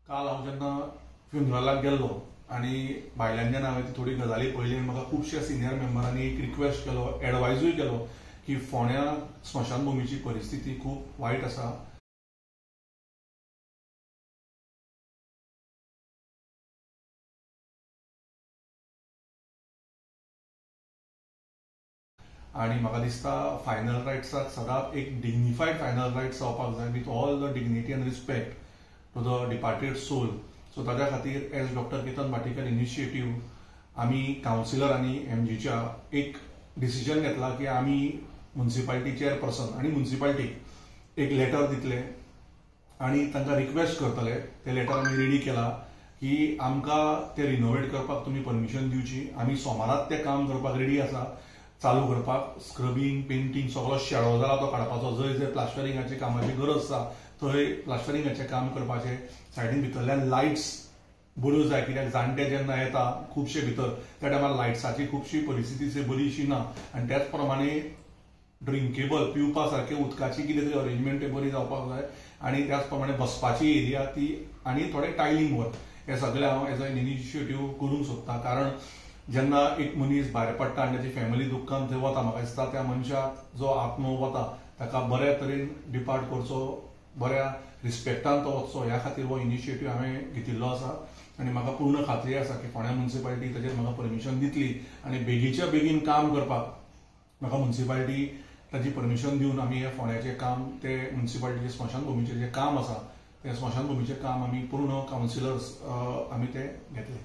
काल हांव जेन्ना फ्युनरलाक गेल्लो आनी भायल्यान जेन्ना हांवें ती थोडी गजाली पळयली आनी म्हाका खुबश्या सिनियर मेंबरांनी एक रिक्वेस्ट केलो, एडवायजूय केलो की फोंड्या स्मशानभुमीची परिस्थिती खूब वायट आसा. आनी म्हाका दिसता फायनल रायट्साक सदांच एक डिग्निफायड फायनल रायट्स जावपाक जाय with all the dignity and respect to the departed soul. So ताज्या खातीर as doctor Ketan Bhatikar initiative आमी कावन्सिलर आनी एमजीच्या एक डिसिजन घेतला की आमी मुन्सिपालिटी चेअरपर्सन आनी मुन्सिपालिटीक एक लेटर दितले आनी तांकां रिक्वेस्ट करतले. ते लेटर आमी रेडी केला की आमकां ते रिनोवेट करपाक तुमी परमिशन दिवची. आमी सोमारात तें काम करपाक रेडी आसा, चालू करपाक. स्क्रबींग, पेंटींग सगळो शेळो जाला तो काडपाचो, जंय जंय प्लास्टरिंगाचे कामाची गरज आसा थंय प्लास्टरिंगाचें काम करपाचें. सायडीन भितरल्यान लायट्स बऱ्यो जाय, कित्याक जाणटे जेन्ना येता खुबशे भितर त्या टायमार लायट्साची खुबशी परिस्थिती बरीशी ना. आनी त्याच प्रमाणे ड्रिंकेबल पिवपा सारके उदकाची कितें तरी अरेंजमेंट बरी जावपाक जाय आनी त्याच प्रमाणे बसपाची एरिया ती आनी थोडें टायलींग वर्क हें सगळें हांव एज एन इनिशिएटीव करूंक सोदता. कारण जेन्ना एक मनीस भायर पडटा आनी ताची फॅमिली दुख्खान थंय वता, म्हाका दिसता त्या मनशाक जो आत्मो वता ताका बऱ्या तरेन डिपार्ट करचो, बऱ्या रिस्पेक्टान तो वचचो, ह्या खातीर हो इनिशिएटीव हांवें घेतिल्लो आसा. आनी म्हाका पूर्ण खात्री आसा की फोंड्या मुन्सिपालिटी ताचेर म्हाका परमिशन दितली आनी बेगीच्या बेगीन काम करपाक म्हाका मुन्सिपालिटी ताची परमिशन दिवन आमी हे फोंड्याचें काम, ते मुन्सिपालिटीचें स्मशानभुमीचें जें काम आसा तें स्मशानभुमीचें काम आमी पूर्ण कावन्सिलर्स आमी ते घेतले.